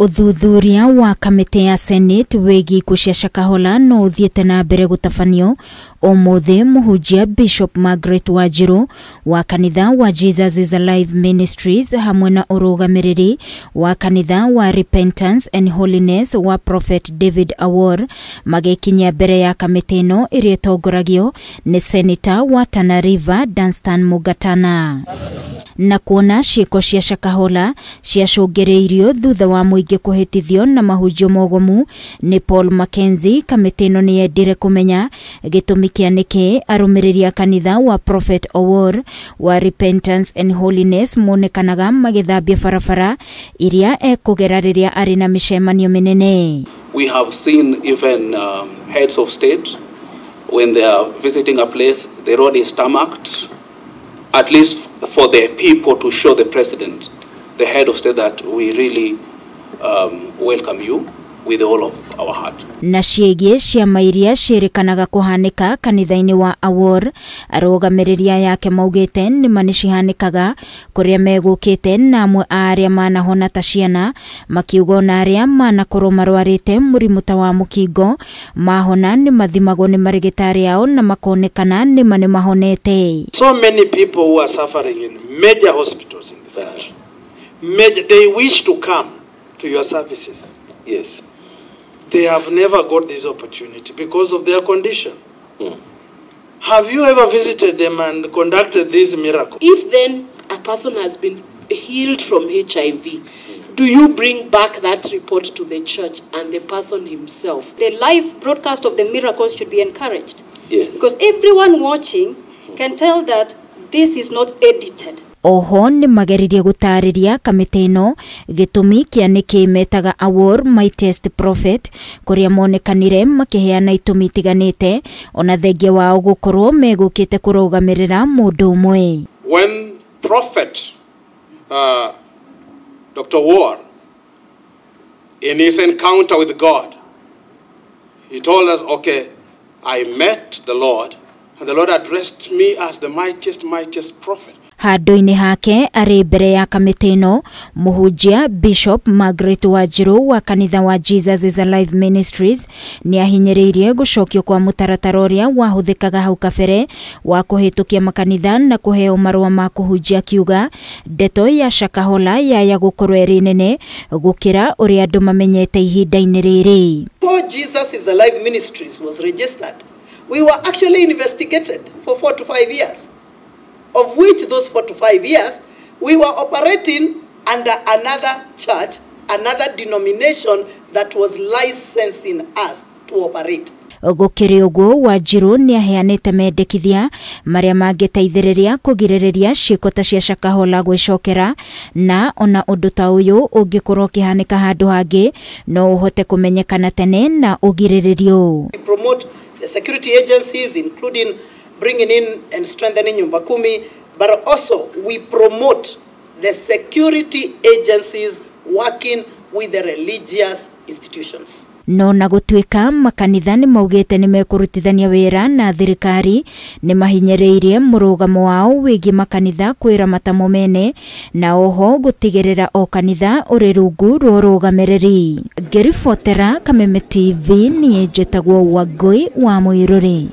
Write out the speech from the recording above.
Ũthuthuria wa kamĩtĩ ya Senate wĩgiĩ ikuũ cia Shakahola no ũthiĩte na mbere gũtabanio. Ũmũthĩ mũhunjia Bishop Margaret Wanjiru wa kanitha wa Jesus is Alive Ministries hamwe na ũrũgamĩrĩri wa kanitha wa Repentance and Holiness wa Prophet David Awor magĩkinyia mbere ya kamĩtĩ ĩno ĩrĩa ĩtongoragio nĩ Senator wa Tana River Danstan Mungatana. Na kuona ciĩko cia Shakahola ciacũngĩrĩirio thutha wa mũingĩ kũhĩtithio na mahunjio mogomu nĩ Paul Mackenzie, kamĩtĩ ĩno nĩ yendire kũmenya gĩtũmi kĩa nĩkĩ arũmĩrĩri a kanitha wa Prophet Owuor wa Repentance and Holiness monekanaga magĩthambia barabara iria ekũgera rĩrĩa arĩ na mĩcemanio mĩnene. We have seen even heads of state when they are visiting a place, the road is tarmacked, at least for the people to show the president, the head of state, that we really welcome you with all of our heart. Na ciĩgiĩ ciama iria ciĩrĩkanaga kũhanĩka kanitha-inĩ wa Awor, arũgamĩrĩri yake maugĩte nĩma nĩcihanĩkaga kũrĩa megũkĩte na amwe a arĩa manahona ta ciana makiuga ona arĩa manakorwo marwarĩte mũrimũ ta wa mũkingo mahona nĩmathimagwo nĩ marĩgĩtarĩ ao na makonekana nĩma nĩmahonete. So many people who are suffering in major hospitals in this country, major, they wish to come to your services. Yes. They have never got this opportunity because of their condition. Have you ever visited them and conducted this miracle? If then a person has been healed from HIV, do you bring back that report to the church and the person himself? The live broadcast of the miracles should be encouraged. Yes. Because everyone watching can tell that this is not edited. Oho nĩ mageririe gũtarĩria kamĩtĩ ĩno gĩtũmi kĩa nĩkĩ metaga Awor Mightiest Prophet kũrĩa monekanire makĩheana itũmi itiganĩte ona thengia wao gũkorwo megũkĩte kũrũgamĩrĩra mũndũ ũmwe. When Prophet Dr. Owuor, in his encounter with God, he told us, okay, I met the Lord and the Lord addressed me as the mightiest prophet. Handũ-inĩ hake arĩ mbere ya kamĩtĩ ĩno mũhunjia Bishop Margaret Wanjiru wa kanitha wa Jesus is Alive Ministries nĩ ahinyĩrĩirie gũcokio kwa mũtaratara ũrĩa wahũthĩkaga hau kabere wa kũhĩtũkia makanitha na kũheo marũa ma kũhunjia, akiuga ndeto ya Shakahola yaya gũkorwo ĩrĩ nene gũkĩra ũrĩa andũ mamenyete ihinda-inĩ rĩrĩ. Before Jesus is Alive Ministries was registered, we were actually investigated for 4 to 5 years. Of which those 4 to 5 years, we were operating under another church, another denomination that was licensing us to operate. Gũkĩrĩ ũguo, Wanjiru nĩ aheanĩte mendekithia marĩa mangĩteithĩrĩria kũgirĩrĩria ciĩko ta cia Shakahola gwĩcokera, na ona ũndũ ta ũyũ ũngĩkorwo ũkĩhanĩka handũ hangĩ no ũhote kũmenyekana tene na ũgirĩrĩrio. We promote the security agencies, including bringing in and strengthening Nyumba Kumi, but also we promote the security agencies working with the religious institutions. No na gũtuĩka makanitha nĩ maugĩte nĩ mekũrutithania wĩra na thirikari, nĩ mahinyĩrĩirie mũrũgamo wao wĩgiĩ makanitha kwĩramata mo mene na oho gũtigĩrĩra o kanitha ũrĩ rungu rwa ũrũgamĩrĩri. Ngĩribotera Kameme TV, niĩ njĩtagwo Wangũi wa Mũirũrĩ.